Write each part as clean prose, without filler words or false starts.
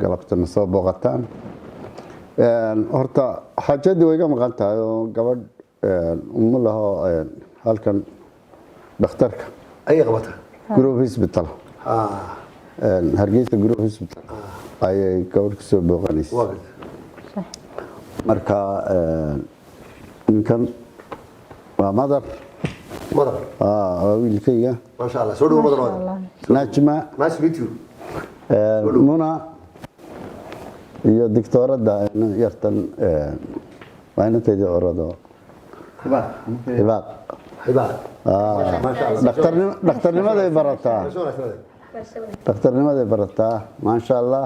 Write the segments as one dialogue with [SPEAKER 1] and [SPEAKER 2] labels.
[SPEAKER 1] Galabtana soo booqataan. Horta xaajadii way iga maqan tahay oo gabadh uma laho halkan dhakhtarka
[SPEAKER 2] Ayay qabataa.
[SPEAKER 1] Group Hospital, Hargeysa Group Hospital ayay gabadh kasoo booqanaysa.
[SPEAKER 2] Waa garta.
[SPEAKER 1] Marka ninkan waa Madar.
[SPEAKER 2] Madar.
[SPEAKER 1] Waa wiilkayga.
[SPEAKER 2] Maasha Allah, soo dhowo Madar.
[SPEAKER 3] Masha Allah.
[SPEAKER 1] Najma.
[SPEAKER 2] Nice to meet you.
[SPEAKER 1] Muna iyo dictooradda yartan waa inantaydii curado, Hibaaq.
[SPEAKER 2] Hibaaq. Maasha Allah.
[SPEAKER 1] Dhakhtarnimaday barataa.
[SPEAKER 2] Soo wanaagsan.
[SPEAKER 1] Dhakhtarnimaday barataa, maasha Allah.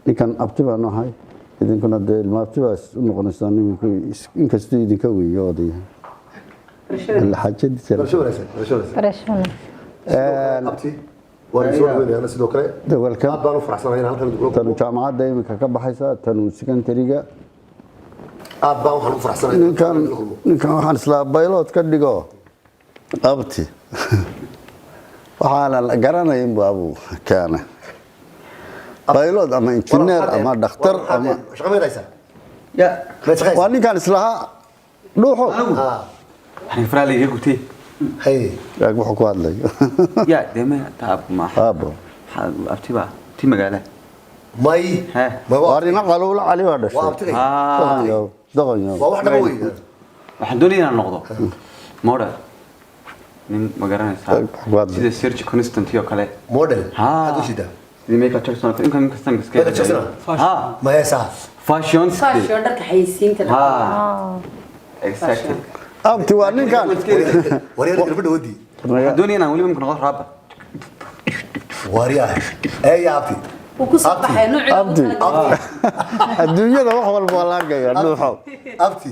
[SPEAKER 1] Ninkan abti baan ahay, idinkuna dee ilma abti baa u noqonaysaa ninku, inkastuu idinka weeyo odaya xaajadiisa.
[SPEAKER 2] Barasho wanaagsan, barasho wanaagsan.
[SPEAKER 3] Barasho wanaagsan.
[SPEAKER 2] Abti, waan soo dhaweynaya sidoo kale.
[SPEAKER 1] Welcome.
[SPEAKER 2] Aad baan u faraxsanahay inaan halkan idin kula
[SPEAKER 1] Tanu jaamacadda iminka ka baxaysa, tanu secondary-ga.
[SPEAKER 2] Aad baan waxaan u faraxsanahay inaan
[SPEAKER 1] Ninkan
[SPEAKER 2] halkan idin kula kulmo.
[SPEAKER 1] Ninkan waxaan islaa pilot ka dhigo, abti, waxaanan garanayn baabuu keena, pilot ama engineer ama dhakhtar ama
[SPEAKER 2] Shaqa ma haysaa?
[SPEAKER 4] Ya.
[SPEAKER 2] Ma shaqaysaa?
[SPEAKER 1] Waa ninkaan islahaa dhuuxo.
[SPEAKER 4] Waxaan faraa iga gubtay.
[SPEAKER 2] Hay.
[SPEAKER 1] Eeg wuxuu ku hadlayo.
[SPEAKER 4] Ya, dee ma taab ma.
[SPEAKER 1] Aabo.
[SPEAKER 4] Abti baa ti magaala.
[SPEAKER 2] May.
[SPEAKER 4] He.
[SPEAKER 2] Ma waa
[SPEAKER 1] Waa rina Qaluula Cali waa
[SPEAKER 2] waa
[SPEAKER 1] dhashay.
[SPEAKER 2] abtigay.
[SPEAKER 1] Doqonyow, doqonyow.
[SPEAKER 2] Waa wax dhaqan wey.
[SPEAKER 4] Waxaan doonaya inaan noqdo model, nin ma garanaysaa, sida Serge Constantine oo kale.
[SPEAKER 2] Model?
[SPEAKER 4] Ha.
[SPEAKER 2] Maxaad u jeedaa?
[SPEAKER 4] Sidii Michael Jackson oo kale, inkan inkastan iska
[SPEAKER 2] Michael Jackson?
[SPEAKER 4] Ha.
[SPEAKER 2] Ma heesaa?
[SPEAKER 4] Fashion.
[SPEAKER 5] Fashion, dharka xayeysiinta.
[SPEAKER 4] Ha, exactly.
[SPEAKER 1] Abti, waa ninkan.
[SPEAKER 2] Waryaa, gabadha wadii.
[SPEAKER 4] Waxaan doonaya inaan weliba marka noqdo rapper.
[SPEAKER 2] Waryaa, ee abti.
[SPEAKER 5] Wuu ku soo baxay nuucii loogu
[SPEAKER 1] Abdi.
[SPEAKER 5] talagalay.
[SPEAKER 1] Adduunyada wax walba waa la arkayaa, dhuuxow.
[SPEAKER 2] Abti,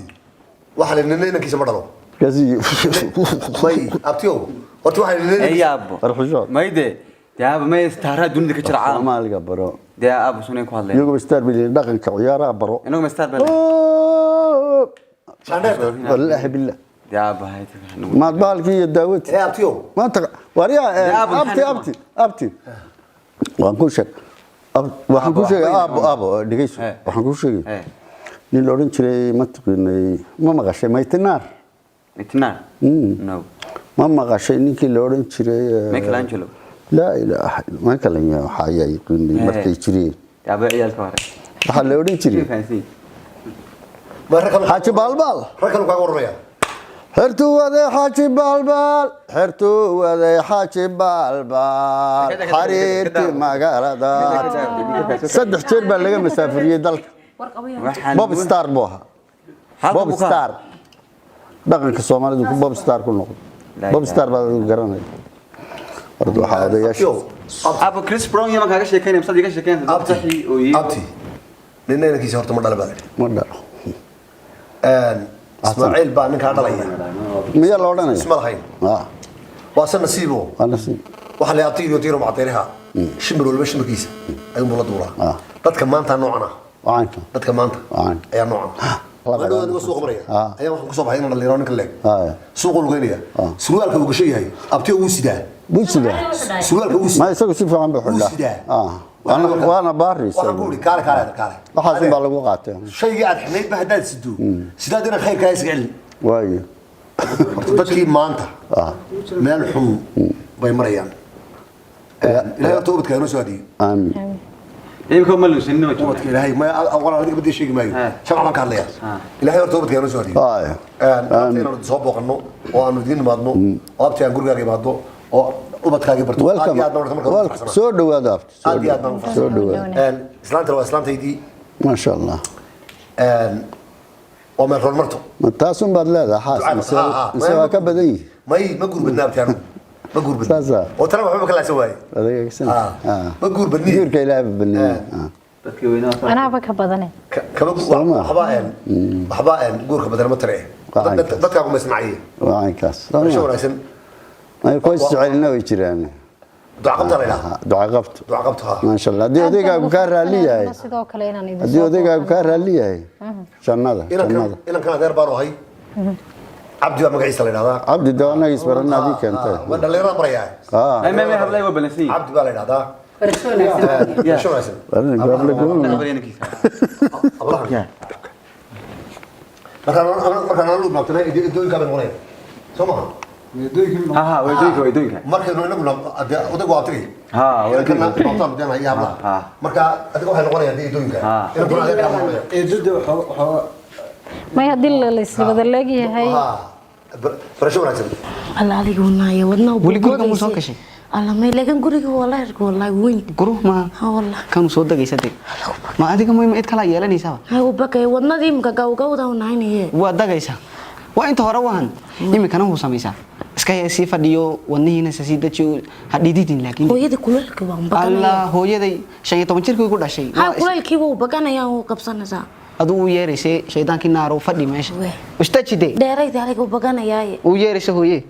[SPEAKER 2] waxa la nina inankiisa ma dhalo.
[SPEAKER 1] Kasi.
[SPEAKER 2] May, abtiyow, horta waxa la nina
[SPEAKER 4] Ee yaabo.
[SPEAKER 1] Farxusho.
[SPEAKER 4] Mayde dee aaba, may staaraa dunida ka jira caalam.
[SPEAKER 1] Soomaaliga baro.
[SPEAKER 4] Dee aaba, sunay ku hadleen.
[SPEAKER 1] Iyaguba star bilyan, dhaqanka ciyaaraha baro.
[SPEAKER 4] Inagu ma star baa?
[SPEAKER 2] Shaandheerta.
[SPEAKER 1] Wallaahi billah.
[SPEAKER 4] Dee aaba hay.
[SPEAKER 1] Maad bahalkii iyo daawadii.
[SPEAKER 2] Ee abtiyow.
[SPEAKER 1] Maanta waryaa.
[SPEAKER 4] Aabo,
[SPEAKER 1] abti.
[SPEAKER 4] maxaa?
[SPEAKER 1] Abti, abti, waan ku sheeg, waxaan ku sheegay, aabo, aabo, dhegeyso. Waxaan ku sheegay nin la odhan jiray, ma taqinay, ma maqashay Maytinaar?
[SPEAKER 4] Itinaar? No.
[SPEAKER 1] Ma maqashay ninkii la odhan jiray
[SPEAKER 4] Michelangelo?
[SPEAKER 1] Laa ilaaha illa Michelangelo, waxaa ayaa yiqiinay markay jireen.
[SPEAKER 4] Dee aaba, ciyaalka hore.
[SPEAKER 1] Waxaa la odhan jiray
[SPEAKER 4] fahansiin.
[SPEAKER 2] Ma rag kale?
[SPEAKER 1] Xaaji Baalbaal.
[SPEAKER 2] Rag kale kaaga warramaya.
[SPEAKER 1] Xertuu waday Xaaji Baalbaal, xertuu waday Xaaji Baalbaal, xariirtii magaalada saddex jeer baa laga masaafuriyey dalka.
[SPEAKER 5] War qabaya.
[SPEAKER 4] Waxaan
[SPEAKER 1] Pop star buu ahaa, pop star. Dhaqanka Soomaalidu ku pop star ku noqdo. Pop star baad adigu garanaya horta, waxaa odayaasha
[SPEAKER 2] Abtiyow, abti.
[SPEAKER 4] Aabo, Chris Brown iyo ma kaaga sheekeynaya mise iga sheekeynaysa?
[SPEAKER 2] Abti.
[SPEAKER 4] Saxii oo yii.
[SPEAKER 2] Abti, nina inankiisa horta ma dhala baa la yidhi.
[SPEAKER 1] Ma dhalo.
[SPEAKER 2] Ismaaciil baa ninkaa dhalaya.
[SPEAKER 1] Miyaa la odhanaya?
[SPEAKER 2] Isma lahayn. Waa se nasiibo.
[SPEAKER 1] Waa nasiib.
[SPEAKER 2] Waxaa la atiiriyo tiiro macdayraha, shimbir walba shimbirkiisa ayuunbuu la duulaa. Dadka maanta noocan ah.
[SPEAKER 1] Wacanka.
[SPEAKER 2] Dadka maanta
[SPEAKER 1] Wacan.
[SPEAKER 2] ayaa noocan ah. Madhow anigoo suuqa maraya ayaa waxaan kusoo baxay inaan dhalinyaro ninka leeg suuquu lugeynaya, surwaalka uu gashan yahay, abtiyo, wuu sidaa.
[SPEAKER 1] Buu sidaa.
[SPEAKER 2] Surwaalka wuu
[SPEAKER 1] Ma
[SPEAKER 2] sidaa.
[SPEAKER 1] isagu si fiican buu
[SPEAKER 2] Wuu
[SPEAKER 1] xidhaa.
[SPEAKER 2] sidaa.
[SPEAKER 1] Waana baari
[SPEAKER 2] Waxaan ku
[SPEAKER 1] isagu.
[SPEAKER 2] uri, kaale, kaale, kaale.
[SPEAKER 1] Waxaas baa lagu qaatay.
[SPEAKER 2] Shaygii aad xidhnayd ba haddaad sido, sidaad inaan khayrkaa iska celin.
[SPEAKER 1] Waayo.
[SPEAKER 2] Horta dadkii maanta meel xun bay marayaan. Ilahay horta ubadka inoo soo hadiyo.
[SPEAKER 1] Aamin.
[SPEAKER 4] Imika ma luusanin oo
[SPEAKER 2] Ubadka Ilaahay ma aqoon, adiga badii sheegi maayo. Sharci baan ka hadlayaa. Ilaahay horta ubadka inoo soo hadiyo.
[SPEAKER 1] Waayo.
[SPEAKER 2] Maanta inaanu soo booqanno oo aanu idiin nimaadno oo abti aan gurigaaga imaado oo ubadkaagii barto, aad
[SPEAKER 1] Welcome.
[SPEAKER 2] iyo aad baan horta marka ugu
[SPEAKER 1] Welcome.
[SPEAKER 2] faraxsanahay.
[SPEAKER 1] Soo dhawaada, abti. Soo
[SPEAKER 2] Aad iyo aad baan ugu
[SPEAKER 1] dhawaada. Soo
[SPEAKER 2] faraxsanahay.
[SPEAKER 1] dhawaada.
[SPEAKER 2] Islaantana waa islaantaydii.
[SPEAKER 1] Maasha Allah.
[SPEAKER 2] Waa meel horumarto.
[SPEAKER 1] Ma taasun baad leedahay xaas mise mise waa ka badan yihi?
[SPEAKER 2] May, ma guurbadna abti, anigu ma guurbadna.
[SPEAKER 1] Saasa.
[SPEAKER 2] Oo tana waxba ka laasa waaye.
[SPEAKER 1] Adiga ka sana.
[SPEAKER 2] Ma guurbadni.
[SPEAKER 1] Guurka Ilaahay baa baneeyey.
[SPEAKER 4] Dadkii weynaa.
[SPEAKER 3] Anaaba ka badane.
[SPEAKER 2] Kama
[SPEAKER 1] Sooma.
[SPEAKER 2] waxba waxba guurka badan ma tare.
[SPEAKER 1] Waa caynkaas.
[SPEAKER 2] Dadkaa kuma isnacayay.
[SPEAKER 1] Waa caynkaas.
[SPEAKER 2] Barasho wanaagsan.
[SPEAKER 1] Ay qoys jecelina way jiraan.
[SPEAKER 2] Duca qabta la yidhaha.
[SPEAKER 1] Duca qabto.
[SPEAKER 2] Duca qabto, ha.
[SPEAKER 1] Maasha Allah, haddii odaygaagu kaa raalli yahay,
[SPEAKER 3] Sidoo kale inaan idin
[SPEAKER 1] haddii
[SPEAKER 3] soo
[SPEAKER 1] odaygaagu
[SPEAKER 3] booqano.
[SPEAKER 1] kaa raalli yahay, jannada, jannada.
[SPEAKER 2] Inankan adeer baan ahay, Cabdi baa magaciisa la yidhahdaa.
[SPEAKER 1] Cabdi, dee annaga isbarana adii keentay.
[SPEAKER 2] Waa dhalinyarada barayaa.
[SPEAKER 4] May hadlay, waa balansan yihiin.
[SPEAKER 2] Cabdi baa la yidhahdaa.
[SPEAKER 5] Barasho wanaagsan.
[SPEAKER 2] Barasho wanaagsan. Ablahan. Markaan aan luubnaabtanay idooyinkaa bay noqonaya. Soo maaha?
[SPEAKER 4] Ha ha, waydooyinka.
[SPEAKER 2] Markaynu inagu odaygu waa abtigay.
[SPEAKER 4] Ha, waydooyinka.
[SPEAKER 2] Inankana baabtaan iyo hablaha.
[SPEAKER 4] Ha.
[SPEAKER 2] Marka adiga waxay noqonayaan dee idooyinka.
[SPEAKER 4] Ha.
[SPEAKER 2] Inankuna adeerkaa noqonaya.
[SPEAKER 6] Eedada waxaa
[SPEAKER 3] May haddii la iswada leegyahay.
[SPEAKER 2] Ha. Barasho wanaagsan.
[SPEAKER 7] Alla adiga wanaayo wadnaha
[SPEAKER 8] Weli guriga muu soo gashay?
[SPEAKER 7] Alla may laakiin guriga wallahi arko wallahi weyn.
[SPEAKER 8] Guru ma
[SPEAKER 7] Ha wallahi.
[SPEAKER 8] kanu soo dagaysa deg. Ma adiga muhiim cid kala yeelanaysaa?
[SPEAKER 7] Ha u bakay wadnadii imka gawgawda unaynayee.
[SPEAKER 8] Waa dagaysa. Waa inta hore wahan. Iminkana wuu samaysaa. Iska sii fadhiyo wadnihiina sii dajiyo ha dhididin laakiin.
[SPEAKER 7] Hooyadii kulaylkii waan baganaya.
[SPEAKER 8] Allah hooyaday 15 jirkii ku dhashay.
[SPEAKER 7] Ha kulaylkii wuu baganaya wuu qabsanaysaa.
[SPEAKER 8] Aduu u yeeraysay shaydaankii naaro fadhi meesha. Istajide.
[SPEAKER 7] Dheerayda aniga u baganayaaye.
[SPEAKER 8] U yeeraysay hooye.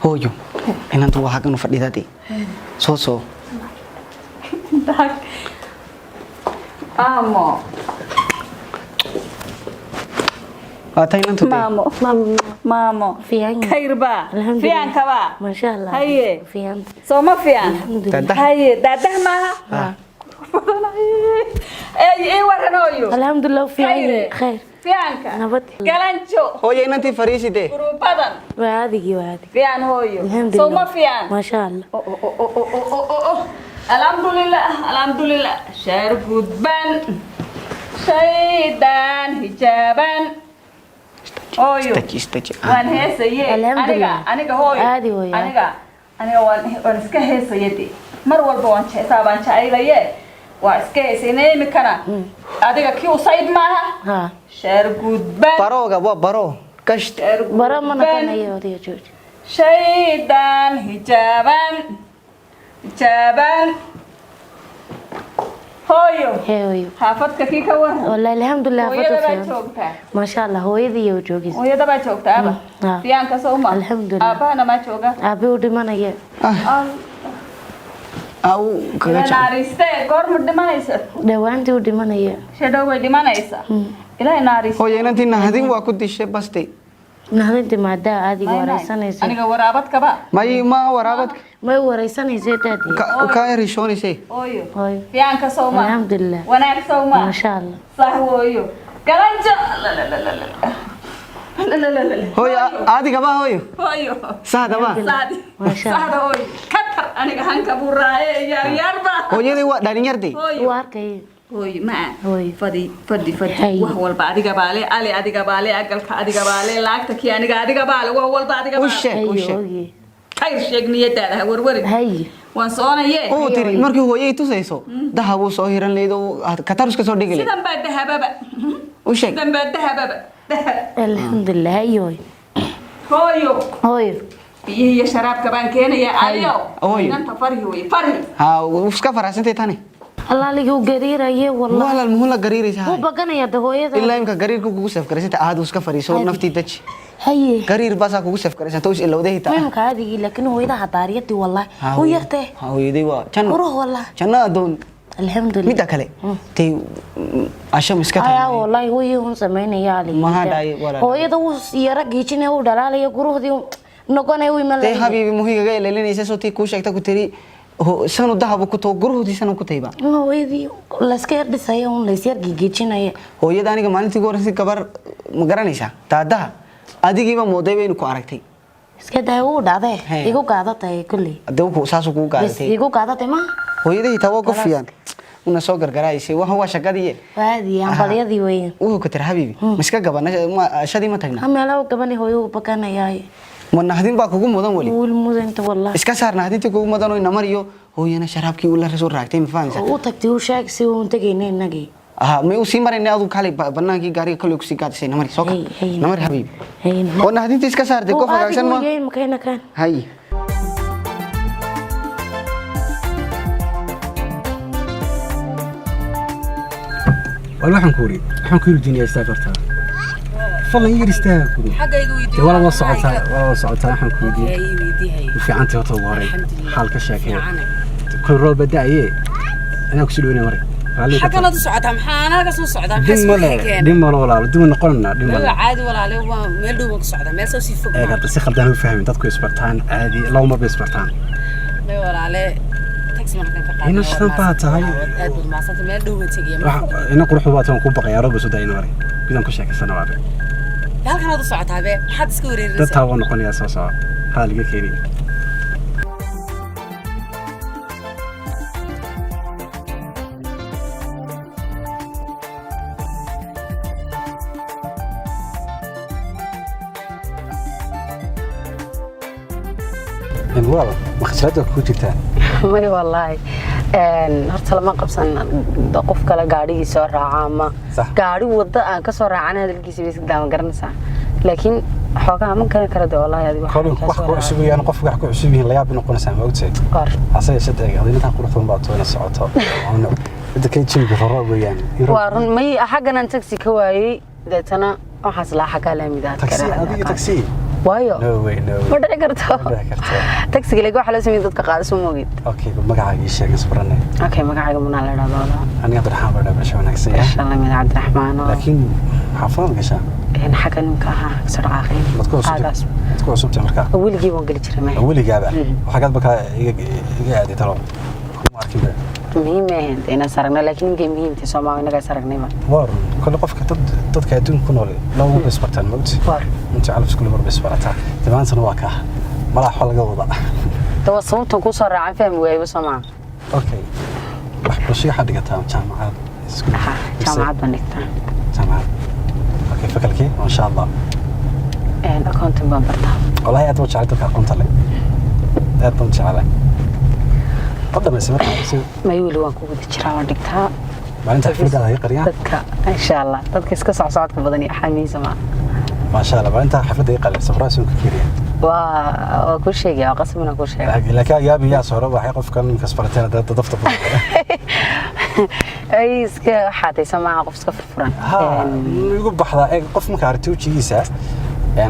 [SPEAKER 8] Hooyo inantu waa halkan u fadhidaa dee. Soo soo.
[SPEAKER 5] Amo.
[SPEAKER 8] Waa tay inantu dee.
[SPEAKER 5] Maamo. Maamo.
[SPEAKER 7] Fiican.
[SPEAKER 5] Khayr baa.
[SPEAKER 7] Alhamdulillah.
[SPEAKER 5] Fiican kabaa.
[SPEAKER 7] Masha Allah.
[SPEAKER 5] Haye.
[SPEAKER 7] Fiican.
[SPEAKER 5] Soo ma fiican?
[SPEAKER 8] Dadah.
[SPEAKER 5] Haye, dadah maaha. Ey, waran hooyo.
[SPEAKER 7] Alhamdulillah fiican.
[SPEAKER 5] Khayre.
[SPEAKER 7] Khayr.
[SPEAKER 5] Fiicanka.
[SPEAKER 7] Nabad.
[SPEAKER 5] Galanjo.
[SPEAKER 8] Hooyo inantii fariisi dee.
[SPEAKER 5] Guruubadan.
[SPEAKER 7] Waa adigii waa adigii.
[SPEAKER 5] Fiican hooyo.
[SPEAKER 7] Alhamdulillah.
[SPEAKER 5] Soo ma fiican?
[SPEAKER 7] Masha Allah.
[SPEAKER 5] Oh, oh, oh, oh, oh, oh, oh, oh. Alhamdulillah, alhamdulillah. Shaar gudban. Shaydaan hijaaban. Hooyo.
[SPEAKER 8] Istaji istaji.
[SPEAKER 5] Waan heesaye.
[SPEAKER 7] Alhamdulillah.
[SPEAKER 5] Aniga hooyo.
[SPEAKER 7] Aadi hooyo.
[SPEAKER 5] Aniga waan iska heesaye dee. Mar walba waan jeesaa baan jecelaye. Waa iska heesayna imikana. Adiga kii u sayd maaha.
[SPEAKER 7] Ha.
[SPEAKER 5] Shaar gudban.
[SPEAKER 8] Barooga waa baro. Gasht.
[SPEAKER 5] Shaar
[SPEAKER 7] Bara mana
[SPEAKER 5] gudban.
[SPEAKER 7] kanayo odayga jooji.
[SPEAKER 5] Shaydaan hijaaban. Hijaaban. Hooyo.
[SPEAKER 7] Hee hooyo.
[SPEAKER 5] Xaafadka kii ka waran.
[SPEAKER 7] Wallahi alhamdulillah
[SPEAKER 5] Hooyada
[SPEAKER 7] fadhu
[SPEAKER 5] baa
[SPEAKER 7] fiican.
[SPEAKER 5] joogtaa.
[SPEAKER 7] Masha Allah hooyadii iyo joogis.
[SPEAKER 5] Hooyada baa joogtaa aba.
[SPEAKER 7] Ha.
[SPEAKER 5] Fiicanka soo ma.
[SPEAKER 7] Alhamdulillah.
[SPEAKER 5] Aabahana ma jooga.
[SPEAKER 7] Aabe u dhimanaya.
[SPEAKER 8] Au kaga
[SPEAKER 5] Ilaa
[SPEAKER 8] jecel.
[SPEAKER 5] naariste goorma dhimanaysa.
[SPEAKER 7] Dhawaantii u dhimanaya.
[SPEAKER 5] Shadow way dhimanaysa. Ilaahay naariste.
[SPEAKER 8] Hooyo inantii nahdin waa ku dishay bastay.
[SPEAKER 7] Nahdinta maadaa adiga wareysanaysa.
[SPEAKER 5] Aniga waraabad kaba.
[SPEAKER 8] May ma waraabadka
[SPEAKER 7] May wareysanaysa daadi.
[SPEAKER 8] ka yarishoonaysay.
[SPEAKER 5] Hooyo.
[SPEAKER 7] Hooyo.
[SPEAKER 5] Fiicanka soo ma.
[SPEAKER 7] Alhamdulillah.
[SPEAKER 5] Wanaag soo ma.
[SPEAKER 7] Masha Allah.
[SPEAKER 5] Sax hooyo. Galanjo. La la la la la. La la la la.
[SPEAKER 8] Hooyo adiga ba hooyo.
[SPEAKER 5] Hooyo.
[SPEAKER 8] Saada ba.
[SPEAKER 5] Saadi.
[SPEAKER 7] Masha Allah.
[SPEAKER 5] Saada hooyo. Katar aniga hanka buraaye yaar yaar ba.
[SPEAKER 8] Hooyadii waa dhalinyarday.
[SPEAKER 5] Hooyo.
[SPEAKER 7] Waa arkay.
[SPEAKER 5] Hooyo macaan.
[SPEAKER 7] Hooyo.
[SPEAKER 5] Fadhi fadhi fadhi.
[SPEAKER 7] Hay.
[SPEAKER 5] Wax walba adiga baale, ali adiga baale, agalka adiga baale, laagta kii aniga adiga baale, wax walba adiga
[SPEAKER 8] U
[SPEAKER 5] baale.
[SPEAKER 8] sheeg u
[SPEAKER 7] Haye
[SPEAKER 8] sheeg.
[SPEAKER 7] ooye.
[SPEAKER 5] Khayr sheeg niyadaada ha warwarin.
[SPEAKER 7] Haye.
[SPEAKER 5] Waan soonaye.
[SPEAKER 8] Oo tiri markii hooyay tusayso dahab uu soo hiran leedo katar iska soo dhigi leedo.
[SPEAKER 5] Sidan baa dahababa.
[SPEAKER 8] U sheeg.
[SPEAKER 5] Sidan baa dahababa. Dahab.
[SPEAKER 7] Alhamdulillah haye hooyo.
[SPEAKER 5] Hooyo.
[SPEAKER 7] Hooyo.
[SPEAKER 5] Biyihii iyo sharaabka baan keenayaa aliyow.
[SPEAKER 8] Hooyo.
[SPEAKER 5] Inanta farhi wey farhi.
[SPEAKER 8] Ha iska faraxsantay tani.
[SPEAKER 7] Allah aliga u gariiraye wallahi.
[SPEAKER 8] Walaal muxuu la gariiraysaa?
[SPEAKER 7] Wuu baganaya de hooyada.
[SPEAKER 8] Ilaa imka gariirka kugu safgaraysanta aad iska fariiso naftii daji.
[SPEAKER 7] Haye.
[SPEAKER 8] Gariir baasaa kugu safgaraysanta is ilowday hitaa.
[SPEAKER 7] Muhiimka adigii laakiin hooyada hadaariyadii wallahi. U yartee.
[SPEAKER 8] Ha hooyaday waa janno.
[SPEAKER 7] Quruh wallahi.
[SPEAKER 8] Janno adoon.
[SPEAKER 7] Alhamdulillah.
[SPEAKER 8] Midda kale tay asham iska
[SPEAKER 7] Ayaa
[SPEAKER 8] tahay.
[SPEAKER 7] wallahi hooyadii un samaynaya ali.
[SPEAKER 8] Maxaa dhacay walaal?
[SPEAKER 7] Hooyada wuu yara giijinaya wuu dhalaalaya quruhdii noqonaya wuu iman
[SPEAKER 8] Tay habiibi muhiigaga ilaalinaysa soo tii kuu sheegta ku tiri sanu dahab ku too guruhdii sanu ku tayba.
[SPEAKER 7] Hooyadii layska yar dhisaya un lays yar giijinaya.
[SPEAKER 8] Hooyada aniga maalintii ugu horreysay gabar ma garanaysaa daadaha adigiiba mooday baynu ku aragtay.
[SPEAKER 7] Iska daa wuu dhacday
[SPEAKER 8] Hee.
[SPEAKER 7] igu qaadatay kulley.
[SPEAKER 8] Hadee ku saas kugu
[SPEAKER 7] Bas
[SPEAKER 8] qaadatay.
[SPEAKER 7] igu qaadatay ma
[SPEAKER 8] Hooyadii taa waa ku fiican. Una soo gargaraysay waxa waa shaqadii.
[SPEAKER 7] waadi ambalyadii weyn.
[SPEAKER 8] Wuxuu ku tiri habiibi ma iska gabana shadii ma tagna.
[SPEAKER 7] Meelaha gabanay hooyo uu baganaya.
[SPEAKER 8] Ma nahdin baa kugu mudan wali.
[SPEAKER 7] Wiil mudanta wallahi.
[SPEAKER 8] Iska saar nahdintii kugu mudan oo ina mariyo hooyana sharaabkii uu la soo raagtay ma fahansa.
[SPEAKER 7] U tagtay u sheeg si uu tagaynay inagii.
[SPEAKER 8] Aha ma u sii marinay adigu kale banaankii gaariga kale ku sii gaadisay namari soo ka.
[SPEAKER 7] Hey, hey.
[SPEAKER 8] Namari habiibi.
[SPEAKER 7] Hey.
[SPEAKER 8] Oo nahdintii iska saartay qof hagaagsan ma.
[SPEAKER 7] Yeey makayna kan.
[SPEAKER 8] Hay.
[SPEAKER 6] Wal waxaan ku uri waxaan ku weydiinayaa istaag horta fadlan yar istaag ku uri dee wala waa socotaa wala waa socotaa waxaan ku weydiiyey ma fiicantahay horta ugu horey xaal ka sheekee kun roob baa da'aye anaa kusii dhaweynaya maray raalli ka
[SPEAKER 5] Xaggan aad u socotaa maxaa anaga soo socdaa
[SPEAKER 6] dhib male dhib male walaalo dib noqonana dhib male
[SPEAKER 5] caadi walaale waa meel dhow baan ku socdaa meel soo sii fog
[SPEAKER 6] eeg hadda si khaldan u fahmin dadku isbartaan caadi laba mar bay isbartaan
[SPEAKER 9] May walaale, taxi markan ka qaadnay.
[SPEAKER 6] Ina shidan baa tahay.
[SPEAKER 9] Aad baad mahadsantay, meel dhow baan tegaya.
[SPEAKER 6] Ina quruxda baa tahay, waan ku baqayaa roob soo daayina maray gudan ku sheekaysana waabe.
[SPEAKER 9] Halkan aad u socotaa be, maxaad iska wareerinaysaa?
[SPEAKER 6] Dadtaa waa noqonayaa, soo soco, hadal iga keenaya. Walaal, ma khasraadda ku jirtaa?
[SPEAKER 9] May wallaahi, horta lama qabsan qof kale gaadhigii soo raaca ama gaadhi wadda aan ka soo raacan hadalkiisa bay iska daawan garanaysaa, laakiin xoogaa ma garan kara de wallaahi adigu.
[SPEAKER 6] Kolin wax ku cusub yaan, qof wax ku cusub yihiin layaab noqonaysaa, ma ogtahay? Hase yeeshee dee adintan quruxdan baa toona socoto midda kale jawiga roro weeyaan.
[SPEAKER 9] Waa run, may xaggan aan taxi ka waayey, deetana waxaas laa xaggaa laamida aad
[SPEAKER 6] taxi adiga taxi?
[SPEAKER 9] Waayo.
[SPEAKER 6] No way, no way.
[SPEAKER 9] Ma dhici karto.
[SPEAKER 6] Ma dhici karto.
[SPEAKER 9] Taxiga laakiin waxaa loo sameeyey dadka qaada, soo moogid.
[SPEAKER 6] Okay, magacaaga ii sheeg, isbarane.
[SPEAKER 9] Okay, magacayga Munaa la idhahdo walaa.
[SPEAKER 6] Aniga Cabdiraxmaan baa dhaa, wanaagsan yahay.
[SPEAKER 9] Barasho lamid, Cabdiraxmaan oo.
[SPEAKER 6] Laakiin xaafadaad gashaa?
[SPEAKER 9] Xagga ninka ahaa kasoo dhaqaaqay.
[SPEAKER 6] Mad ku cusubtay? Mad ku cusubtay markaa?
[SPEAKER 9] Weligii waan geli jiray maya.
[SPEAKER 6] Weligaaba waxaad markaa iga aaday talo kuma arkin ba.
[SPEAKER 9] Muhiim ma ahayn inaan saragno, laakiin ninkay muhiimtay Soomaa inaga saragnayba.
[SPEAKER 6] War kale qofka dad dadka adduunka ku nool laba mar bay isbartaan, ma ogti? Inta calaf iskuul mar bay isbarataa, damaantana waa kaa malaa waxa laga wadaa.
[SPEAKER 9] Dawa sababtan kuu soo raacan fahmi waayba, Soomaa.
[SPEAKER 6] Okay, waxbarasho waxaad dhigataa jaamacad, iskuul?
[SPEAKER 9] Jaamacad baan dhigtaa.
[SPEAKER 6] Jaamacad, okay, fakalkii masha Allah?
[SPEAKER 9] Accounting baan bartaa.
[SPEAKER 6] Wallahi aad baan jeclay dadka aqoonta leh, aad baan jeclay.
[SPEAKER 9] May, weli waan ku guda jiraa, waan dhigtaa.
[SPEAKER 6] Maalinta xafladda iga qariyaa.
[SPEAKER 9] Dadka insha Allah dadka iska socsocodka badan iyo xamiisa ma.
[SPEAKER 6] Maasha Allah, maalinta xafladda iga qariya surprise ku kiriya.
[SPEAKER 9] Waa ku sheegaya, waa qasab inaan ku sheego.
[SPEAKER 6] Laakiin yaabi yaa soo waxay qofkan ninka isbarateen dad dafta badan.
[SPEAKER 9] Ay iska xaataysa maaha, qof iska furfuran.
[SPEAKER 6] Ha igu baxdaa, eeg qof marka aragti wejigiisa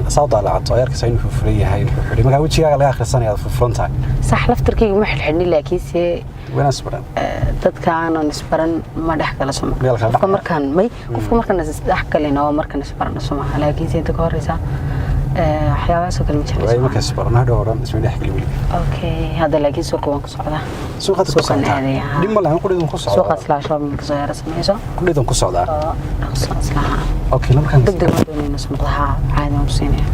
[SPEAKER 6] saa daalacato ayarkasa inuu furfuran yahay, inuu xidhay markaa wejigaaga laga akhrisanaya aad furfuran tahay.
[SPEAKER 9] Sax, laftarkayga ma xidhxidhni, laakiinse
[SPEAKER 6] waynaan isbaran.
[SPEAKER 9] Dadka aanan isbaran ma dhex gala soma. Qofka markaan may qofka markaan isdhex galina waa markaan isbarano soma, laakiinse inta ka horeysa waxyaabahaasoo kale ma jecla.
[SPEAKER 6] Way markaan isbarano hadhow oran isma dhex geli weli.
[SPEAKER 9] Okay, hadda laakiin suuqa waan ku socdaa.
[SPEAKER 6] Suuqaad ku socdaa, dhib ma lahan, qudhidan ku socdaa.
[SPEAKER 9] Suuqa islaa shopping kasoo yara sameyso.
[SPEAKER 6] Qudhidan ku socdaa.
[SPEAKER 9] Dhaqso islaha.
[SPEAKER 6] Okay, markaan
[SPEAKER 9] degdeg ma doonayno soo noqda, haa caadi waan ku siinaya.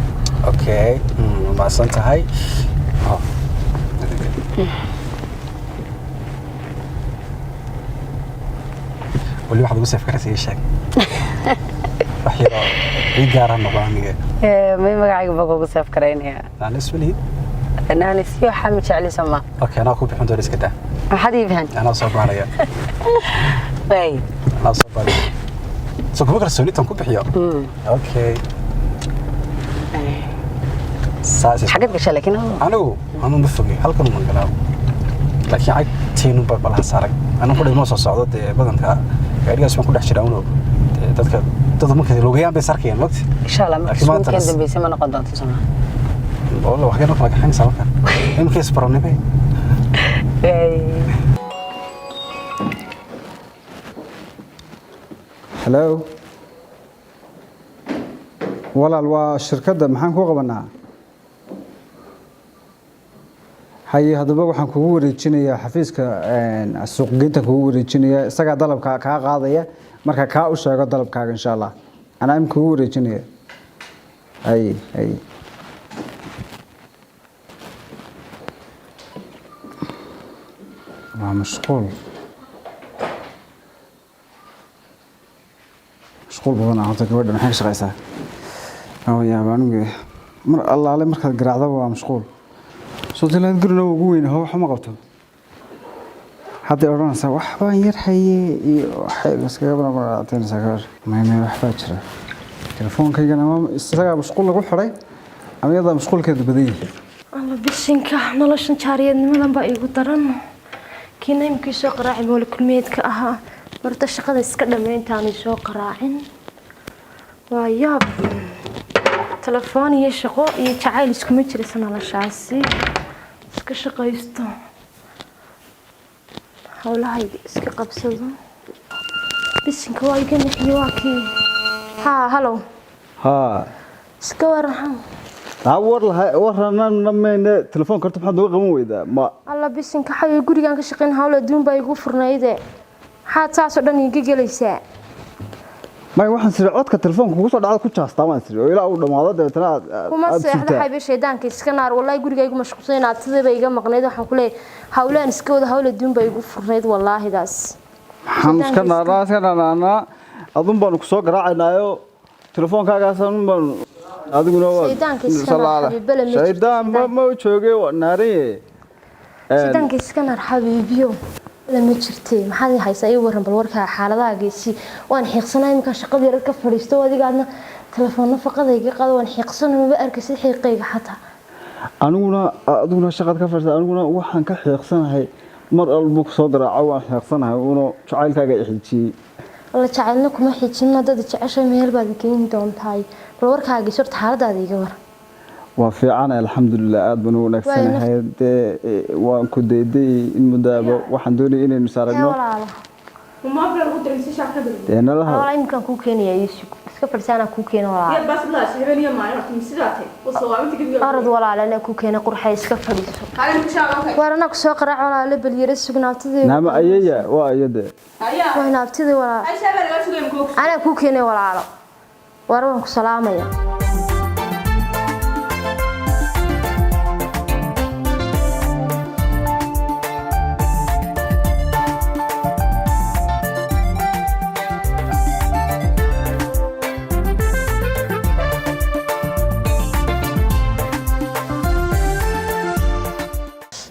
[SPEAKER 6] Okay, mahadsan tahay. Weli waxaad ugu seef karaysa ii sheeg, wax yaroo ii gaara noqo aniga.
[SPEAKER 9] May, magacayga baa kugu seef karaynaya.
[SPEAKER 6] Aan isweliid.
[SPEAKER 9] Naanisyo waxaa ma jeclisa ma.
[SPEAKER 6] Okay, anaa ku bixin doona, iska daa.
[SPEAKER 9] Maxaad ii fahanti?
[SPEAKER 6] Anaa soo baaraya.
[SPEAKER 9] Way.
[SPEAKER 6] Anaa soo baaraya, soo kuma kalsooni tan ku bixiyo. Okay, saas.
[SPEAKER 9] Xagad gashaa laakiin?
[SPEAKER 6] Anigu anu ma fogey, halkan uma galaa, laakiin cagteenu ba balaha saaray anu ku dhigmo soo socdo dee badanka gaadhigaas baan ku dhex jiraa uno dadka dad marka lugayaan bay sarkayaan mogti.
[SPEAKER 9] Insha Allah marka suuqeen dambaysa ma noqon doonto Soomaa.
[SPEAKER 6] Walla wax kana kala kaxaynaysaa marka imika isbaranay bay.
[SPEAKER 10] Hello walaal, waa shirkadda, maxaan ku qabanaa? Haye, haddaba waxaan kugu wareejinayaa xafiiska suuqgeynta kugu wareejinaya, isagaa dalabka kaa qaadaya, marka kaa u sheego dalabkaaga insha Allah anaa im kugu wareejinaya. Haye haye. Waa mashquul, mashquul badan ah horta. Gabadha maxay ka shaqaysaa? Yaaba anigu mar allaale markaad garaacdaba waa mashquul. Sootilaad gurina ugu weyn ho wax ma qabto. Hadday odhanaysaa wax baan yar haye iyo waxay iskaga barabarateynaysaa gabar. May waxbaa jira telefoonkaygana ma isagaa mashquul lagu xidhay ama iyadaa mashquulkeedu badan yahay.
[SPEAKER 11] Alla bisinka, noloshan jaariyadnimadan baa iigu daran. Kiina imkii soo qaraaci moole kulmiyeedka ahaa marta shaqada iska dhammayntaanay soo qaraacin. Waa yaab, telefoon iyo shaqo iyo jacayl iskuma jiraysa noloshaasi. Iska shaqaysto, howlahayga iska qabsado. Bisinka, waa iga nixiye, waa kii. Haa, halow.
[SPEAKER 10] Haa.
[SPEAKER 11] Iska waran.
[SPEAKER 10] Taa war lahay waranna mayne telefoonka horta maxaad nooga qaban weydaa ma?
[SPEAKER 11] Alla bisinka xayo, gurigaan ka shaqayn, hawl adduun baa igu furnayde, maxaad saasoo dhan iiga gelaysaa?
[SPEAKER 10] May, waxaan siri codka telefoonka kugu soo dhacda ku jaastaa baan siri oo ilaa uu dhammaado dabeetana aad
[SPEAKER 11] Kuma
[SPEAKER 10] aad
[SPEAKER 11] seexda.
[SPEAKER 10] sugtaa.
[SPEAKER 11] Xaybe, shaydaanka iska naar. Wallaahi guriga igu mashquulsan inaad sidaba iga maqnayd. Waxaan ku leeyahay hawlaan iska wada, hawl adduun baa igu furnayd wallaahidaas.
[SPEAKER 10] Maxaan iska naanaa, iska naanaanaa, adun baanu kusoo garaacaynaayo telefoonkaagaas adun baanu adiguna waa
[SPEAKER 11] Shaydaanka iska naar, xabiibale, ma jirto.
[SPEAKER 10] Shaydaan ma jooge, waa naaranye.
[SPEAKER 11] Shaydaanka iska naar, xabiibiyo, lama jirtay. Maxaad ii haysaa? Ii waran bal warkaa, xaaladaha geysi. Waan xiiqsanaa iminkaa, shaqadii yar ka fadhiisto, adigaadna telefoon nafaqada iga qaado. Waan xiiqsana, maba arkaysid xiiqayga xataa.
[SPEAKER 10] Aniguna adiguna shaqad ka fadhiista, aniguna waxaan ka xiiqsanahay mar walba kusoo garaaco waan xiiqsanahay uno jacaylkaaga i xiijiyey.
[SPEAKER 11] La jacaylna kuma xiijin. Haddaad jeceshay meel baad geyn doontaay. Bal warkaaga geysi horta, xaaladaada iga waran.
[SPEAKER 10] Waa fiican, alxamdulilah, aad baan u wanaagsanahay. Dee waan ku dayday in muddaaba, waxaan doonayay inaynu is
[SPEAKER 11] Yaa
[SPEAKER 10] aragno.
[SPEAKER 11] Walaalo.
[SPEAKER 10] Dee nalaha.
[SPEAKER 11] Walaalo, iminkaan kuu keenaya, iisug, iska fadhisaanaa kuu keena walaalo. Orod walaalo, anaa kuu keena, qurxay, iska fadhiiso. Waar anaa kusoo qaraac walaalo, bal yara sug naabtadii.
[SPEAKER 10] Naama ayaya waa ayade.
[SPEAKER 11] Waa naabtadii walaalo, anaa kuu keenay walaalo. Waar waan ku salaamaya.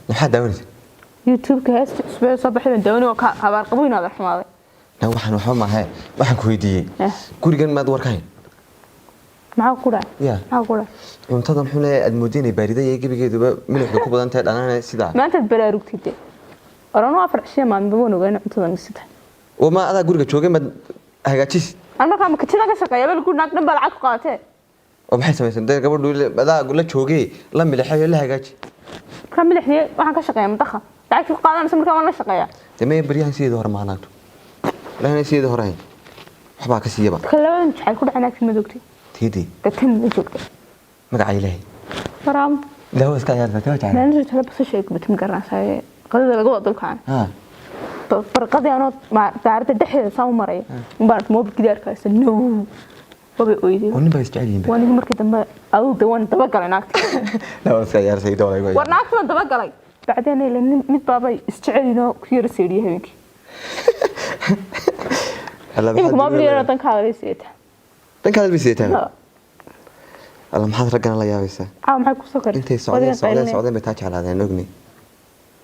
[SPEAKER 12] Maxaad daawanaysa?
[SPEAKER 5] YouTube-ka heesta cusub ee soo baxay baan daawanay oo ka habaar qabo inaad xumaaday.
[SPEAKER 12] Na waxaan waxba maahe, waxaan ku weydiiyey gurigan maad war ka hayn?
[SPEAKER 5] Maxaa ku dhacay?
[SPEAKER 12] Ya.
[SPEAKER 5] Maxaa ku dhacay?
[SPEAKER 12] Cuntadan xun ee aad moodinay baarida iyo gebigeeduba milixda ku badan tahay dhanaanay sidaa.
[SPEAKER 5] Maantaad baraarugtid dee. Orano 4 cishiya maalin waan ogaa in cuntadan sita.
[SPEAKER 12] Wama adaa guriga joogay, maad hagaajisid?
[SPEAKER 5] An markaa ma kitchen ka shaqeeya bal ku naag dhan baa lacag ku qaadatee.
[SPEAKER 12] Oo maxay samaysan dee gabadhu adaa la joogay, la milixayo, la hagaaji.
[SPEAKER 5] Markaa milixdii waxaan ka shaqeeyaa madaxa lacagtii ku qaadanaysa, markaa waan la shaqeeyaa.
[SPEAKER 12] Dee maya, baryahan sideeda hore ma naagto, ilahina sideeda hore hayn, waxbaa ka siiyaba.
[SPEAKER 5] Marka labadan jacayl ku dhacay naagtii ma joogtay?
[SPEAKER 12] Tiidii.
[SPEAKER 5] Dee tan ma joogtay.
[SPEAKER 12] Magaca Ilaahay.
[SPEAKER 5] Waraam.
[SPEAKER 12] Ilaah waa iska ciyaartaa, tee waa jecel.
[SPEAKER 5] Maalinta tala basasha ay gubatay ma garanaysaa qadada laga wada dulkacay.
[SPEAKER 12] Ha.
[SPEAKER 5] Barqadii anoo daarada dhexdeeda saan u maraya baan moobil gidaarka haysta, no, wabay oyday.
[SPEAKER 12] Oo nin baa isjecel yihiin.
[SPEAKER 5] Waan igu markii dambe aduu de waan dabagalay naagta.
[SPEAKER 12] Ilaah waa iska ciyaartay idoo lagu.
[SPEAKER 5] War naagta waan dabagalay bacdeen ila nin mid baabay isjecelyihin oo ku yara seedhiyay habeenkii. Imika moobil yara dankaada bay sidataa.
[SPEAKER 12] Dhankaada bay sidataa. Alla, maxaad raggana la yaabaysaa?
[SPEAKER 5] Caawa maxay kusoo karay?
[SPEAKER 12] Intay socdeen socdeen socdeen bay taa jeclaadeen. Ogni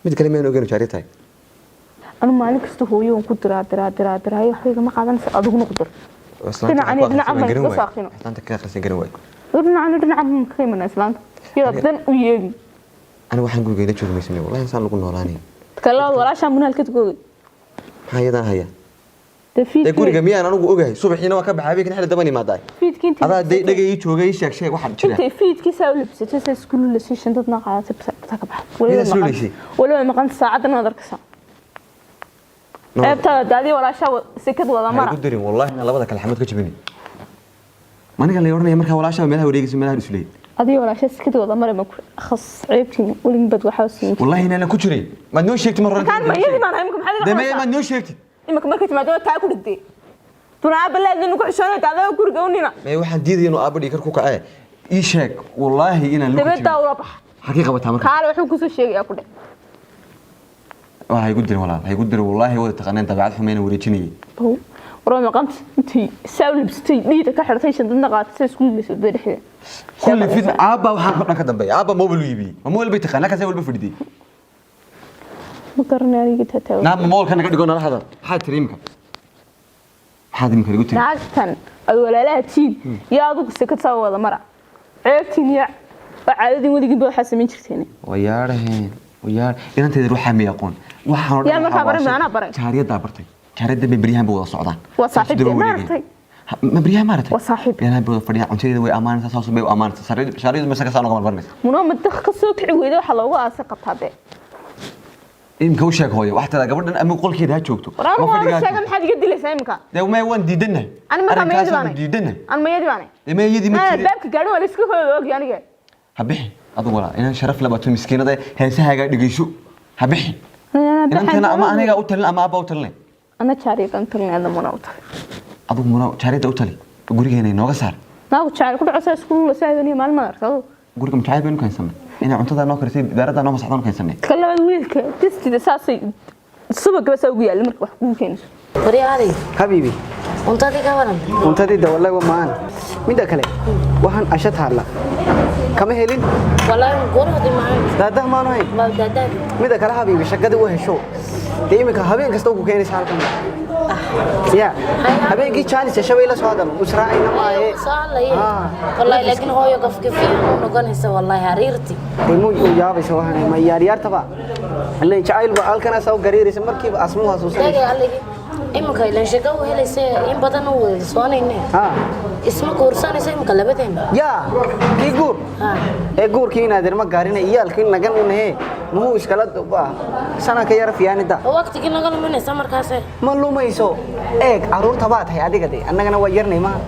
[SPEAKER 12] mid kale miyaan ogeyn jaari tahay.
[SPEAKER 5] Anu maalin kasta hooyo waan ku diraa diraa diraa diraayo, waxba igama qaadanaysa, adiguna ku dir.
[SPEAKER 12] Oo islaanta
[SPEAKER 5] Dhinacan iyo dhinacan baan iska saaqino.
[SPEAKER 12] Islaanta ka akhrisan garan waayo.
[SPEAKER 5] Dhinacan iyo dhinacan baan ka imanaa islaanta iyadaa dan u yeegi.
[SPEAKER 12] Aniga waxaan gurigeyla joogi maysanay, wallahi insaan lagu noolaanay.
[SPEAKER 5] Kalaad walaashaa munaalkad googay.
[SPEAKER 12] Maxaa iyadan haya?
[SPEAKER 5] Dee
[SPEAKER 12] dee
[SPEAKER 5] fiidkii
[SPEAKER 12] guriga miyaan anigu ogahay? Subaxiina waa ka baxay, habeenkina xilli daban imaadaa.
[SPEAKER 5] Fiidkii intii
[SPEAKER 12] adaa dee dhagay ii joogay, ii sheeg sheeg waxaan jira.
[SPEAKER 5] Intay fiidkii saa u labsatay, saa isku lulasay, shandadna qaadatay, bata ka baxday.
[SPEAKER 12] Miyaad isluulaysay?
[SPEAKER 5] Weliba maqan saacadan waad arkaysaa ceebtaada daadii walaashaa sekad wada
[SPEAKER 12] Ha
[SPEAKER 5] mara.
[SPEAKER 12] igu dirin, wallahi inaan labada kale xamad ka jabinay. Maniga la oranaya markaa walaashaa meelaha wareegaysa, meelaha isleey.
[SPEAKER 5] Adiga walaashaa sekad wada mara ma ku khas ceebtiin weligin bad waxaa siin.
[SPEAKER 12] Wallahi inaanan ku jirin, maad noo sheegtid mar hore.
[SPEAKER 5] Markaan ma iyadii baan ahay imika, maxaad iga
[SPEAKER 12] dee maya
[SPEAKER 5] qabanaysaa?
[SPEAKER 12] Maad noo sheegtid.
[SPEAKER 5] Imika markay timaado waa taa ku dhigtay dunaaba leedin ku xishoonay daadada guriga u nina.
[SPEAKER 12] Maya, waxaan diidaya inuu aabba dhiikar ku kacee, ii sheeg, wallaahi inaan lagu
[SPEAKER 5] dabeed
[SPEAKER 12] jirin.
[SPEAKER 5] Daa ula baxa.
[SPEAKER 12] Xagee qabataa marka?
[SPEAKER 5] Kaale wuxuu kusoo sheegayaa ku dheh.
[SPEAKER 12] Waa ha igu dirin walaal, ha igu dirin, wallaahi wada taqaaneen dabeecad xumayna wareejinayay.
[SPEAKER 5] Bow warwa maqanta intay saa u labsatay, dhiida ka xidhatay, shandadna qaadatay, saa isku lulasay wadada dhexdeeda.
[SPEAKER 12] Kulli fitna aabba waxaan dhan ka dambeeya. Aabba mobile u iibiyey, ma mobile bay taqaanaa, kaasay walba fadhiday.
[SPEAKER 5] Ma garanay aniga taataawa.
[SPEAKER 12] Naama moolka naga dhigo, nala hadal. Maxaad tiri imika? Maxaad imika igu tiri?
[SPEAKER 5] Naagtan ad walaalaha tiin iyo adigu sekad saa wada mara, ceebtiin iyo waa caadadin weligiinba waxaa samayn jirteen.
[SPEAKER 12] Wayaadhaheen wayaar, inanteeda ruuxaa miyay aqoon waxaan oo dhan?
[SPEAKER 5] Yaa markaa
[SPEAKER 12] waxaa
[SPEAKER 5] baray?
[SPEAKER 12] waashay.
[SPEAKER 5] Maanaa baray.
[SPEAKER 12] Jaariyaddaa bartay, jaariyadda bay beryahan bay wada socdaan.
[SPEAKER 5] Waa
[SPEAKER 12] Saas
[SPEAKER 5] saaxiib
[SPEAKER 12] daba
[SPEAKER 5] dee, ma
[SPEAKER 12] wareegayaan.
[SPEAKER 5] aragtay?
[SPEAKER 12] Ma beryahan ma aragtay?
[SPEAKER 5] Waa saaxiib.
[SPEAKER 12] Beryahan bay wada fadhiyaan, cuntadeeda way ammaanaysaa, saas bay u ammaanaysaa, saariyadu mase kasaa noga marmarinaysa.
[SPEAKER 5] Munoo madaq ka soo kici weyda waxaa loogu aasay qabtaa dee.
[SPEAKER 12] Imika u sheeg hooyo, waxaa tiraa gabadhan ama qolkeeda ha joogto
[SPEAKER 5] War anigu
[SPEAKER 12] ama
[SPEAKER 5] waan
[SPEAKER 12] fadhiga ha
[SPEAKER 5] sheega
[SPEAKER 12] joogto.
[SPEAKER 5] Maxaad iga dilaysaa imika?
[SPEAKER 12] Dee maya, waan diidannahay.
[SPEAKER 5] Ani markaa mayadi
[SPEAKER 12] Arrinkaasaan
[SPEAKER 5] baanay.
[SPEAKER 12] diidannahay.
[SPEAKER 5] An mayadi baanay.
[SPEAKER 12] Dee maya, iyadii ma
[SPEAKER 5] Maa
[SPEAKER 12] jirin.
[SPEAKER 5] albaabka gaadhin waa la iska hooga ogi aniga.
[SPEAKER 12] Ha bixin adigu walaa inaan sharaf la bato miskiinada heesahaaga dhegeyso. Ha bixin. Inantana ama aniga u talin ama aabba u talin.
[SPEAKER 5] Ana jaariyadan talinayda muna u tali.
[SPEAKER 12] Adigu muna jaariyada u tali. Gurigeena inooga saar.
[SPEAKER 5] Naagu jacayl ku dhaco saa isku saadaniyo maalin ma aragta adigu.
[SPEAKER 12] Guriga mujacayl baynu keensanay. Inay cuntada noo karisay daaradda noo masaxda noo keensanay.
[SPEAKER 5] Ka labaad wiilka distida saasay subagaba saa ugu yaalla marka wax kugu keenayso.
[SPEAKER 7] Waryaalay.
[SPEAKER 8] Habiibi.
[SPEAKER 7] Cuntadii ka waran.
[SPEAKER 8] Cuntadii da wallahi waa macaan. Midda kale waxaan asha taalla kama helin.
[SPEAKER 7] Wallahi quruxdii macaan.
[SPEAKER 8] Daadaha maanu hayn.
[SPEAKER 7] Waa daadaha.
[SPEAKER 8] Midda kale habiibi shaqadii u hesho dee iminka habeen kasta ku keenaysa halkan ya habeenkii jaanis hesha bay la soo hadal usraacayna maaye.
[SPEAKER 7] Soo hadlaye. Wallahi laakiin hooyo gafgafiyan u noqonaysa wallahi hariirti.
[SPEAKER 8] Dee mu u yaabaysa waxaan ma yaaryaartaba ilaa jacayl ba halkan asaa u gariiraysa markiiba asmuhu xasuusanaysa.
[SPEAKER 7] Dagay alligi iminka ilaan shaqo u helaysa in badan u wada soonayne. Isma guursanaysa iminka labadeena.
[SPEAKER 8] Yaa kii guur ee guurkii inaadeer ma gaarina iyaalkii nagan unahe muhuu iskala sana ka yara fiyaanida.
[SPEAKER 7] Waqtigii naga luminaysa markaas.
[SPEAKER 8] Ma lumayso eeg caruurta baa tahay adiga de annagana waa yarnay maha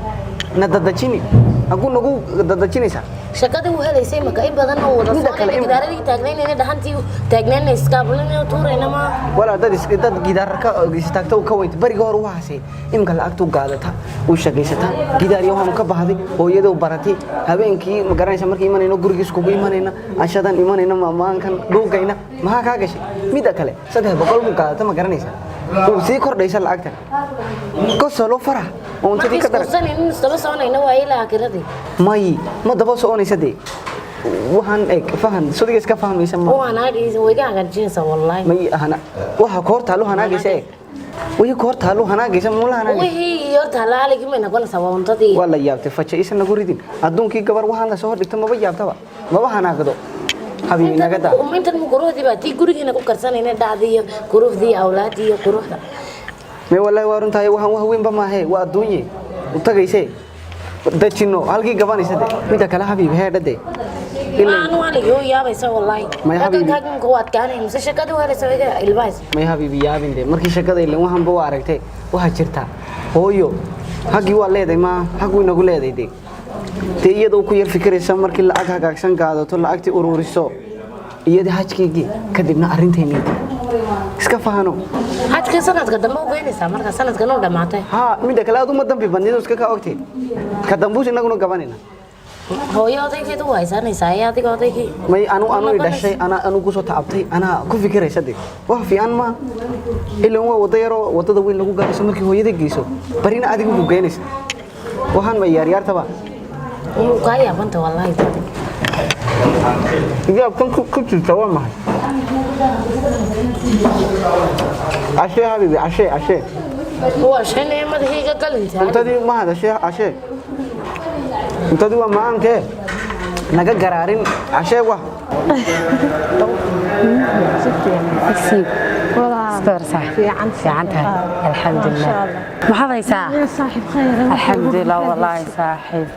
[SPEAKER 8] na dadajini hagu nagu dadajinaysaa.
[SPEAKER 7] Shaqadii u helaysa iminka in badan oo wada soonayna gidaaradii taagnaynayna dhaxantii taagnaynayna iskaabulina tuurayna ma.
[SPEAKER 8] Walaa dad dad gidaar ka istaagta ka weyd bariga hore waxaasay iminka lacagtu gaadata u shaqaysata gidaar iyo waxaanu ka baxday hooyadoo baratay habeenkii ma garanaysa markii imanayno gurigiis kugu imanayna ashadan imanayna maamaankan dhuugayna maxaa kaa gashay. Midda kale 300 buu gaadata ma garanaysa uu sii kordhaysa lacagtan kosolo farax oo cuntadii ka daran.
[SPEAKER 7] Daba soconayna waa ilaa akiradii.
[SPEAKER 8] May ma daba soconaysa dee waxaan eeg fahan sudiga iska fahmaysa ma.
[SPEAKER 7] Waa hanaagaysa way iga hagaajinaysaa wallahi.
[SPEAKER 8] May hana waxa koor taalo hanaagaysa eeg wixii koor taalo hanaagaysa muula hanaagaysa.
[SPEAKER 7] Wixii hor taalo haligii may noqonaysaa waa cuntadii.
[SPEAKER 8] Waa la yaabtay faja isa nagu ridin adduunkii gabar waxaan la soo hordhigta maba yaabtaba maba hanaagdo. Habiibi naga daa.
[SPEAKER 7] Intan quruxdii baa tii gurigeena ku karsanayna dhacdii iyo quruxdii awlaadii iyo quruxda.
[SPEAKER 8] May wallahi waa runtahay waxaan wax weynba maahe waa adduunye u tagaysee dajino halkii gabanaysa de. Midda kale habiibi heedhade.
[SPEAKER 7] Anu haligii u yaabaysa wallahi.
[SPEAKER 8] May habiibi.
[SPEAKER 7] Dhaqankaaga waa adkaanay mise shaqadii u helaysa iga ilbahays.
[SPEAKER 8] May habiibi yaabin de markii shaqada ilan waxaanba waa aragtay waxaa jirta hooyo haggii waa leedahay maa xag way nagu leedahay de dee iyadoo ku yar fikiraysa markii lacag hagaagsan qaadato lacagtii ururiso iyadii hajkeygii kadibna arrinteennii iska fahano.
[SPEAKER 7] Xajkii sanadka dambe u geynaysaa marka sanadkan uu dhamaatay.
[SPEAKER 8] Haa midda kale aad uma dambi badnid iska kaa ogtay ka dambuus innaguna gabanayna.
[SPEAKER 7] Hooyo odaygeed u haysanaysaa ee adiga odaygii.
[SPEAKER 8] May anu anu dhashay ana anu ku soo tacabtay anaa ku fikiraysa de wax fiican ma ilan waa wada yaroo wadada weyn lagu gaarayso markii hooyada geyso barina adigu ku geynaysa waxaan ma yaaryaartaba.
[SPEAKER 7] Wuu kaa yaabanta wallahi.
[SPEAKER 8] Yaabkan ku jirta waa maxay? Cashee habiibi cashee cashee.
[SPEAKER 7] Waa shanay madaxiiga galinta.
[SPEAKER 8] Cuntadii ma hada shee cashee. Cuntadii waa macaankee naga garaarin cashee wah.
[SPEAKER 9] Fiican tahay alxamdulilah. Maxaad haysaa?
[SPEAKER 11] Saaxiib khayr.
[SPEAKER 9] Alxamdulilah wallahi saaxiib.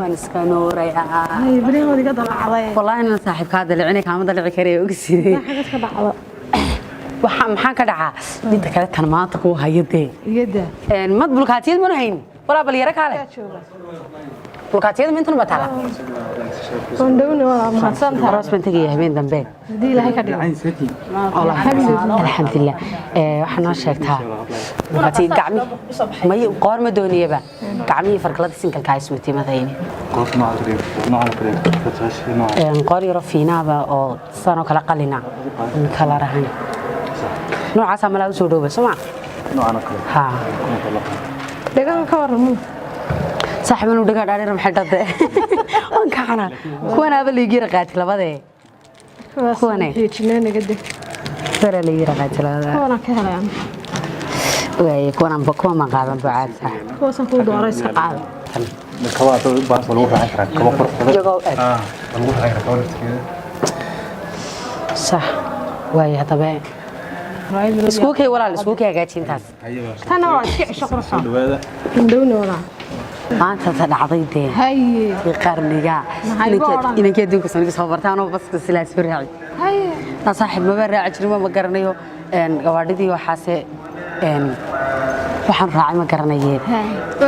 [SPEAKER 9] Waan iska nuurayaa.
[SPEAKER 11] Berihood iga dalacday.
[SPEAKER 9] Wallahi inaan saaxiib kaa dalicina kaama dalici karayo og sidee.
[SPEAKER 11] Xagad ka dhacdo.
[SPEAKER 9] Waxa maxaa ka dhacaa? Midda kale tan maanta kuu hayo dee.
[SPEAKER 11] Iyada.
[SPEAKER 9] Mad bulkaatiyad mana hayn. Walaa bal yara kaale. Bulkaatiyada mintan ba taala.
[SPEAKER 11] Waan dhowna walaa mahadsan tahay.
[SPEAKER 9] Aroos baan tegaya habeen dambe.
[SPEAKER 11] Hadii Ilaahay ka dhigo.
[SPEAKER 9] Alxamdulilah. Waxaa noo sheegtaa bulkaatiyad gacmi may qoor ma dooniyaba gacmihii fargalada sinkalka iswatay madayni. Qoor yaro fiinaaba oo sanoo kala qalina kala rahan. Noocaas malaa u soo dhooba soo ma? Ha.
[SPEAKER 11] Dhagaan ka waran.
[SPEAKER 9] Saaxiib inuu dhagaa dhaadheer maxay dhade. Waan ka xanaa. Kuwanaaba liigi raqaati labadee. Kuwane.
[SPEAKER 11] Xiijinaynaga deg.
[SPEAKER 9] Sare liigi raqaati labada.
[SPEAKER 11] Kuwana ka helayaan.
[SPEAKER 9] Way kuwan ba kuwan ma qaadan bucaad saaxiib.
[SPEAKER 11] Kuwaasan kuu dooray iska qaad.
[SPEAKER 13] Kaba baas lagu raacan karaa kaba qurux badan.
[SPEAKER 9] Iyagoo eg.
[SPEAKER 13] Lagu raacan karaa kaba laftigeeda.
[SPEAKER 9] Sax. Way hadaba. Iskuulkay walaal iskuulkay hagaajintaas.
[SPEAKER 11] Tana waa iska cisho qurxoon.
[SPEAKER 13] Dhawaada.
[SPEAKER 11] Dhowna walaa.
[SPEAKER 9] Maanta ta dhacday dee.
[SPEAKER 11] Haye.
[SPEAKER 9] Kii qarniga.
[SPEAKER 11] Maxay igu odhan?
[SPEAKER 9] Inankii adduunka soniga soo bartaan oo baska silaa soo raaci.
[SPEAKER 11] Haye.
[SPEAKER 9] Taa saaxiib maba raaci jirin ma garanayo gawaadhidii waxaase Waxaan raacay ma garanayeen.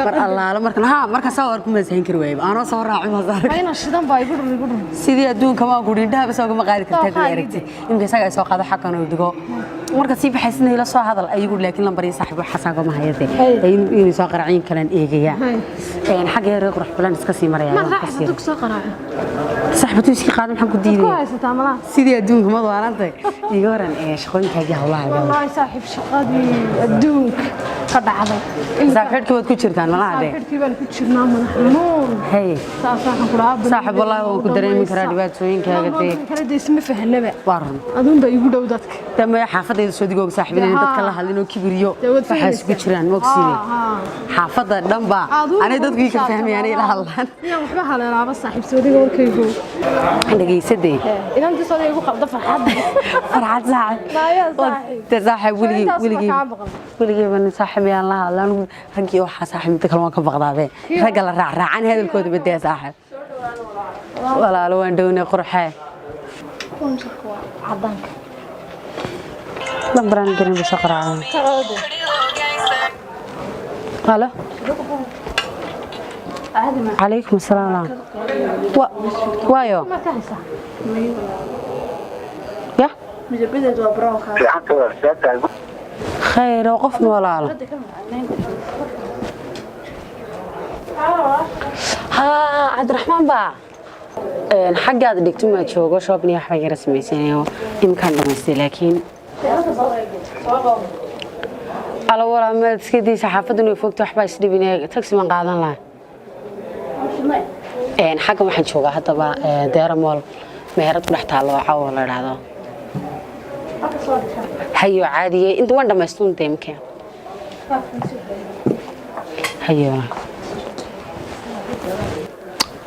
[SPEAKER 9] Mar allaala markan ha markan soo arku ma sayn kari waayay. Anoo soo raacay ma saar.
[SPEAKER 11] Ayna shidan baa igu dhur igu dhur.
[SPEAKER 9] Sidii adduunka ma gurin indhaha soo ma qaadi kartaa dad aragtay. Imka isaga ay soo qaado xaqan oo dhigo. Marka sii baxaysna ila soo hadal ayagu laakiin lambar iyo saaxiib waxa saago ma hayade. Inuu soo qaracin kalan eegaya. Een xagga reer qurux badan iska sii maraya.
[SPEAKER 11] Ma raaxaysato ku soo qaraaco.
[SPEAKER 9] Saaxiibtu iska qaadan maxaan ku diiday.
[SPEAKER 11] Ku haysataa malaha.
[SPEAKER 9] Sidii adduunka ma doorantahay. Iga waran ee shaqooyinkaagii hawlaha.
[SPEAKER 11] Wallahi saaxiib shaqadii adduunka ka dhacday.
[SPEAKER 9] Saaxiibkii waad ku jirtaan malaha de.
[SPEAKER 11] Saaxiibkii baan ku jirnaa madax xanuun.
[SPEAKER 9] Hey.
[SPEAKER 11] Saas waxaan ku dhahaa.
[SPEAKER 9] Saaxiib wallahi waan ku dareemi karaa dhibaatooyinkaaga dee.
[SPEAKER 11] Kala deys ma fahanaba.
[SPEAKER 9] Waa run.
[SPEAKER 11] Aduun baa igu dhow dadka.
[SPEAKER 9] Damay xaafadayda soo digoog saaxiib inay dadka la hadlin oo kibiriyo. Waxaa isku jiraan moogsiine. Xaafadda dhan baa anay dadku ka fahmayaan ila hadlaan.
[SPEAKER 11] Yaa waxba haleelaaba saaxiib soo digo warkaygu.
[SPEAKER 9] Dhageysadee.
[SPEAKER 11] Inantii soo igu qalda farxad.
[SPEAKER 9] Farxad saaxiib. Te saaxiib weligii weligii weligii baan saaxiib yaan la hadlaan raggii waxa saaxiib inta kale waan ka baqdaabe. Ragga la raac raacan hadalkooda badaya saaxiib. Walaalo waan doonay qurxee.
[SPEAKER 11] Cadaanka.
[SPEAKER 9] Lambaraan garan buu soo qaraaca. Halo. Calaykum asalaam. Waayo. Ya? Khayr oo qof walaal. Ha Cabdiraxmaan baa een xaggaad dhigto ma joogo shopping wax yar sameysanayo imkaan dhamaystay laakiin ala walaa ma iska diisa xaafaddu inay fogto waxbaa isdhibinaya taxi man qaadan lahaa. Een xagga waxaan joogaa haddaba Deera Mall meherad ku dhex taalo oo caawa la idhaahdo. Hayo caadiye inta waan dhamaystun deemkeen. Hayo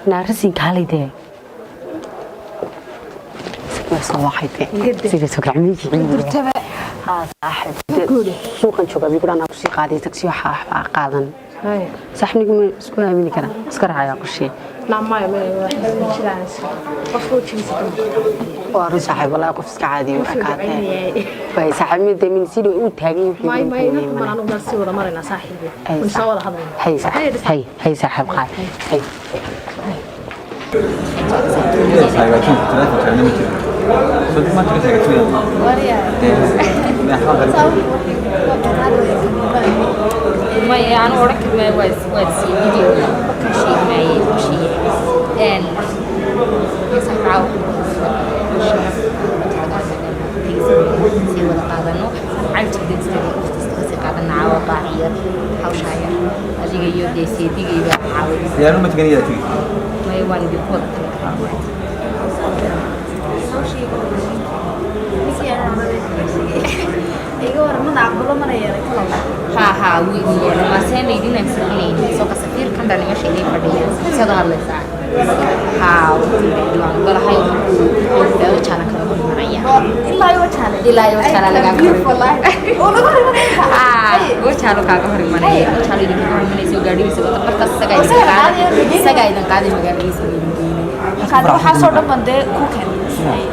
[SPEAKER 9] naarisinka halidee. Suuqan jooga bigu dhan ku sii qaaday taxi waxa waxba qaadan. Saaxiibnigu ma isku aamini karaa iska raacayaa qoshii. Waa run saaxiib wallahi qof iska caadi ah ka tahay. Way saaxiib mid min sidii uu taagan yahay.
[SPEAKER 11] May may mar anu baan sii wada marayna saaxiibi. Kun soo wada hadlayna.
[SPEAKER 9] Hay saaxiib hay hay saaxiib qaad. Hay.
[SPEAKER 14] Maya anu odhan karmaya waa sii ka sheegmaayey ku sheegay een saaxiib sii wada qaadano cajigdasii qaadana caawa baaciyar hawshaa yar adiga iyo dee seedigayba caawin.
[SPEAKER 13] Yaanu ma tegan yaa tegi.
[SPEAKER 14] Maya waan idinku wada tala karaa. Ha ha wuu idin yeelay waa seen laydin ansiinaynin soo ka safiirkan dhan meesha idin fadhiya sidaad u hadlaysaa ha waan ogolahay wajaala kala hor imanaya ilaa iyo wajaala lagaa wajaalo kaaga hor imanaya wajaalo idinkaga hor imanaysa oo gaadhigiisa wata markaas isagaa idin qaaday isagaa idin qaaday magaaladiisa idin geynay
[SPEAKER 5] Waxaasoo dhan baan dee ku keenay.